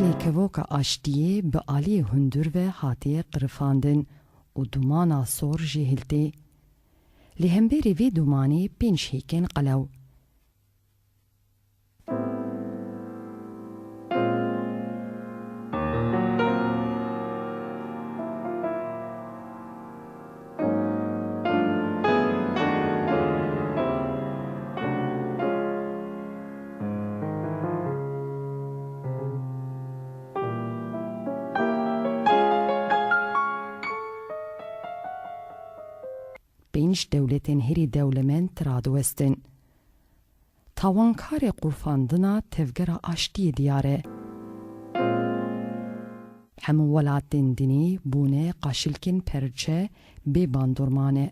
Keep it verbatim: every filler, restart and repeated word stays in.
Lêkevoka aştiyê bi aliyê hundir ve hatiye qirifandin û dumana sor jê hiltê. Li hemberî vê dumanê pênc hêkên qelew. Pênc dewletên herî dewlemend radiwestin. Tawankarê qurfandina tevgera aştiyê diyar e. Hemû welatên dinê bûne qaşilkên perçe bê bandorman e.